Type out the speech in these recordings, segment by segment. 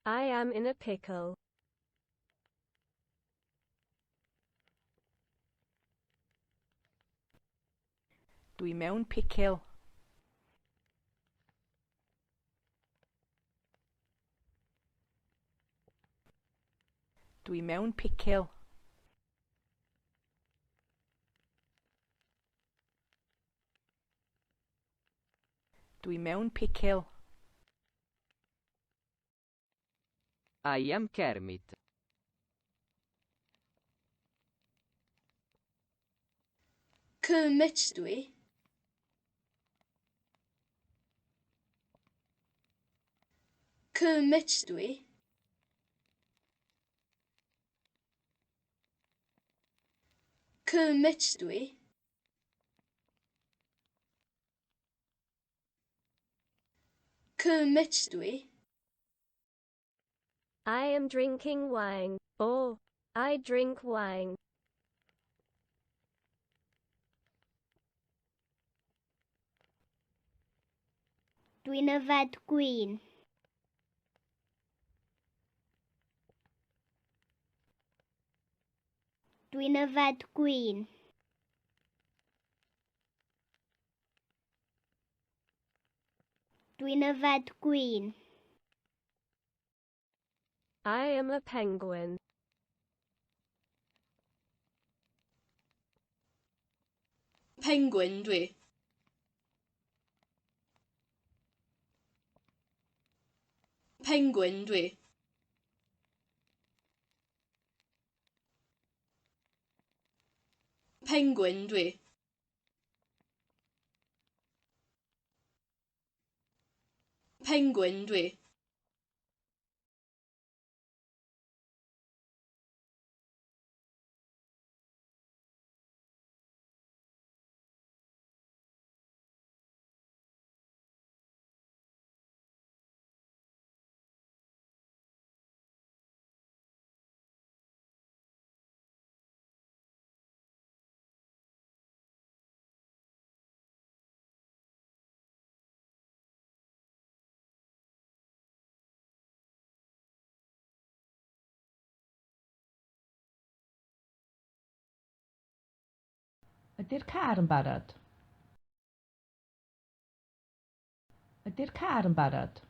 I am in a pickle. Dwi mewn picil. Dwi mewn picil. Dwi mewn picil. I am Kermit. Kermit dwi. Kermit dwi. Kermit dwi. Kermit dwi. I am drinking wine. Or, I drink wine. Dwi'n yfed gwin. Dwi'n yfed gwin. Dwi'n yfed gwin. I am a penguin. Penguin dwi. Penguin dwi. Penguin dwi. Penguin dwi. Ydy'r car yn barod? Ydy'r car yn barod?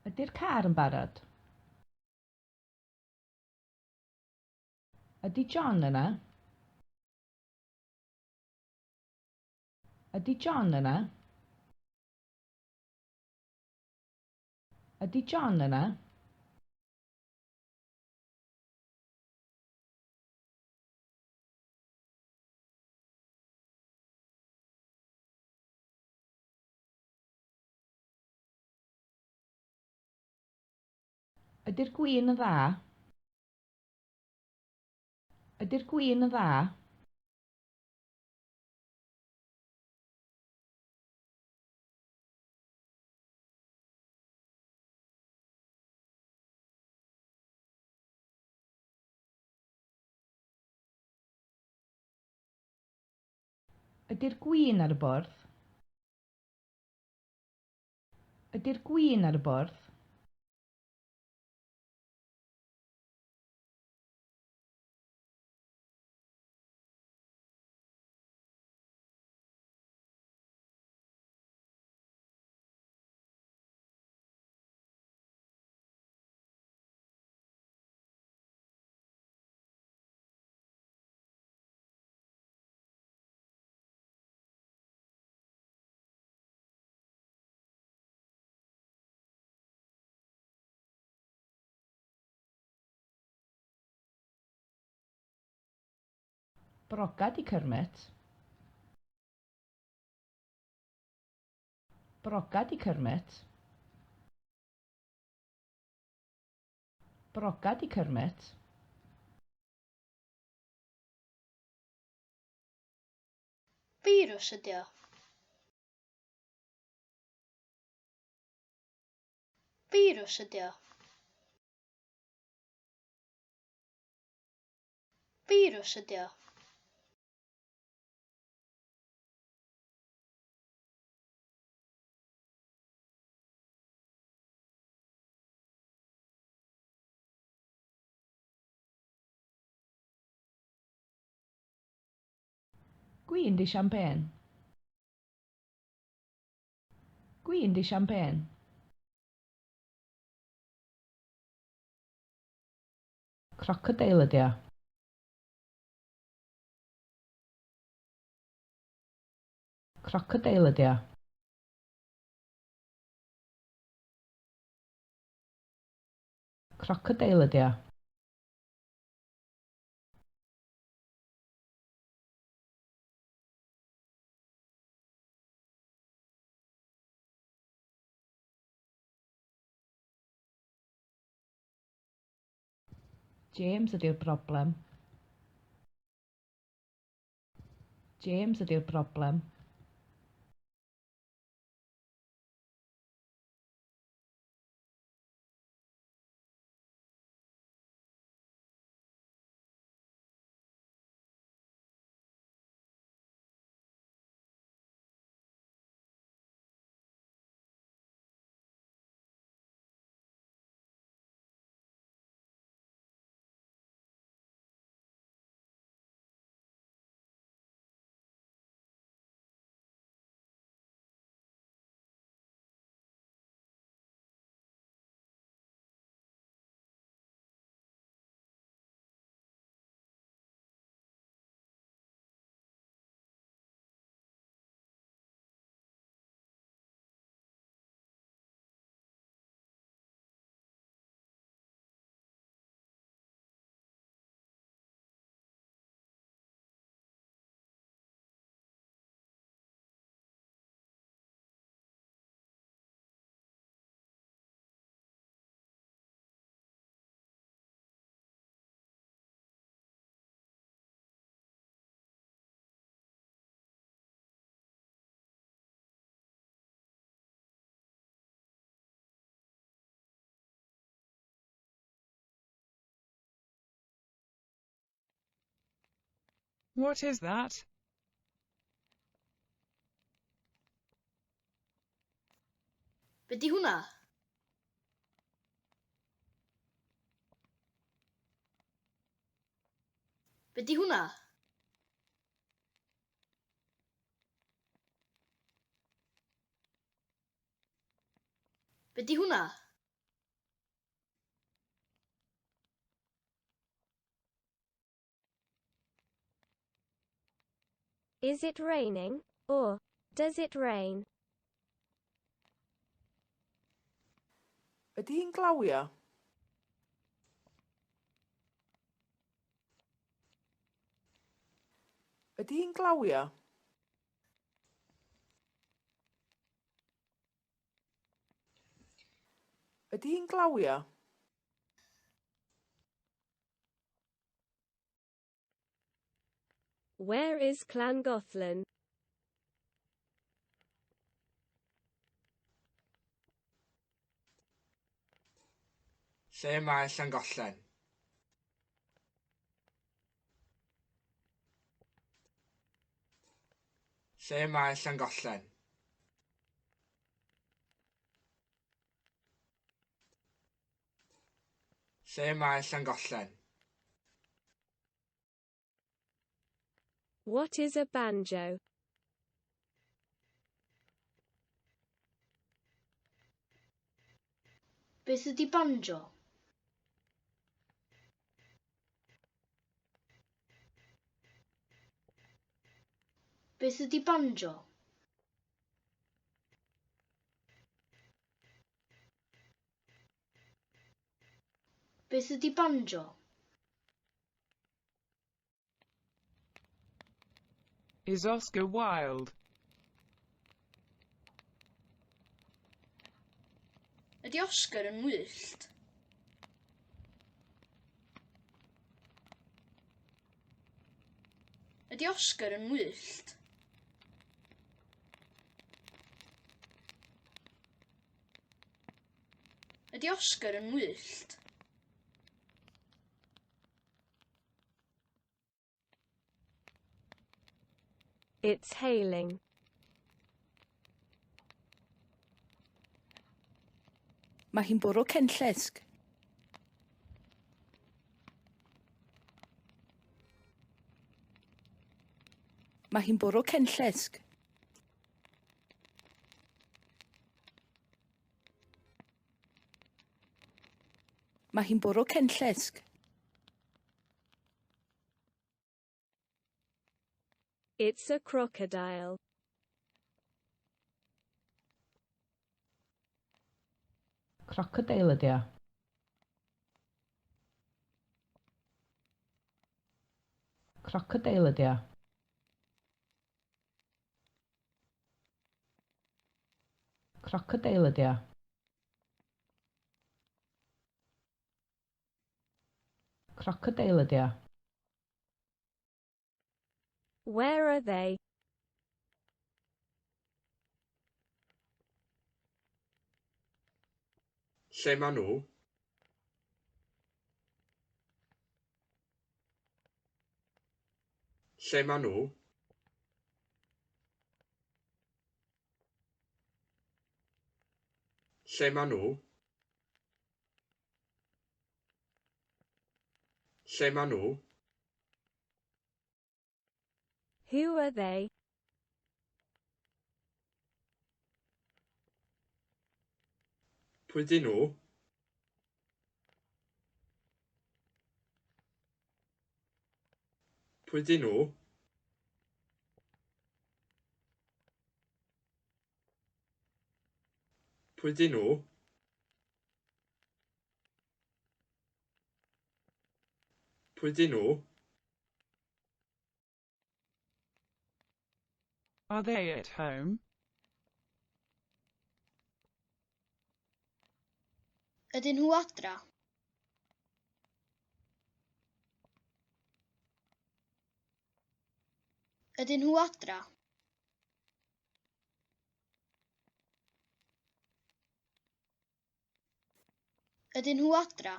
Ydy'r car yn barod? Ydy John yna? Ydy John yna? Ydy John yna? Ydy'r gwin yn dda? Ydy'r gwin yn dda? Ydy'r gwin ar y bwrdd? Ydy'r gwin ar y bwrdd? Broga 'di Kermit. Broga 'di Kermit. Broga 'di Kermit. Feirws ydy o. Feirws ydy o. Feirws ydy o. Gwin 'di siampên. Gwin 'di siampên. Crocodeil ydy o. Crocodeil ydy o. Crocodeil ydy o. James ydy'r broblem. James ydy'r broblem. What is that? Be 'di hwnna? Be 'di hwnna? Be 'di hwnna? Is it raining? Or, does it rain? Ydy hi'n glawio? Ydy hi'n glawio? Ydy hi'n glawio? Where is Llangollen? Lle mae Llangollen? Lle mae Llangollen? Lle mae Llangollen? What is a banjo? Beth ydy banjo? Beth ydy banjo? Beth ydy banjo? Is Oscar Wilde? Ydy Oscar yn wyllt? Ydy Oscar yn wyllt? Ydy Oscar yn wyllt? It's hailing. Mae hi'n bwrw cenllysg. Mae hi'n bwrw cenllysg. Mae hi'n bwrw cenllysg. It's a crocodile. Crocodeil ydy o. Crocodeil ydy o. Crocodeil ydy o. Crocodeil ydy o. Where are they? Lle maen nhw? Lle maen nhw? Lle maen nhw? Lle maen nhw? Who are they? Pwy dyn nhw? Pwy dyn nhw? Pwy dyn nhw? Pwy dyn nhw? Are they at home? Ydyn nhw adra? Ydyn nhw adra? Ydyn nhw adra?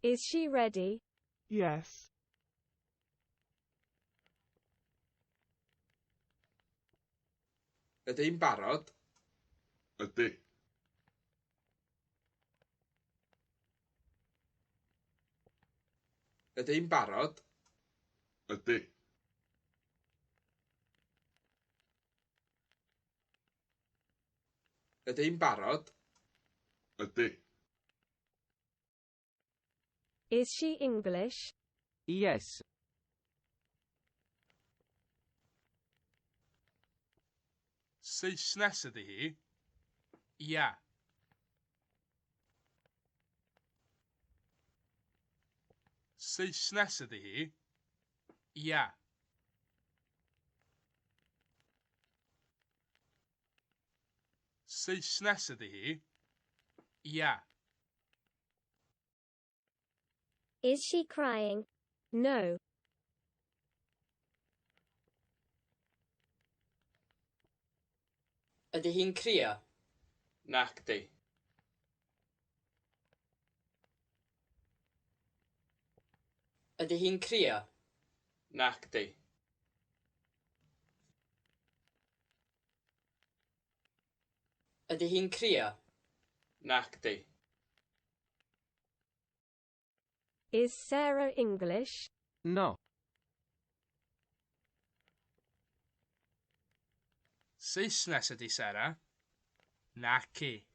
Is she ready? Yes. Ydy hi'n barod? Ydy. Ydy hi'n barod? Ydy. Ydy hi'n barod? Ydy. Is she English? Yes. Saesnes ydy hi? Ia. Saesnes ydy hi? Ia. Saesnes ydy hi? Ia. Is she crying? No. Ydy hi'n crio? Nacdi. Ydy hi'n crio? Nacdi. Ydy hi'n crio? Nacdi. Is Sarah English? No. Saesnes ydy Sarah? Naci.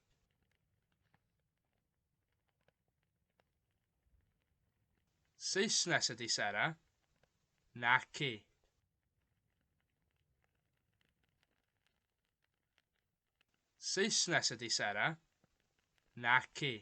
Saesnes ydy Sarah? Naci. Saesnes ydy Sarah? Naci.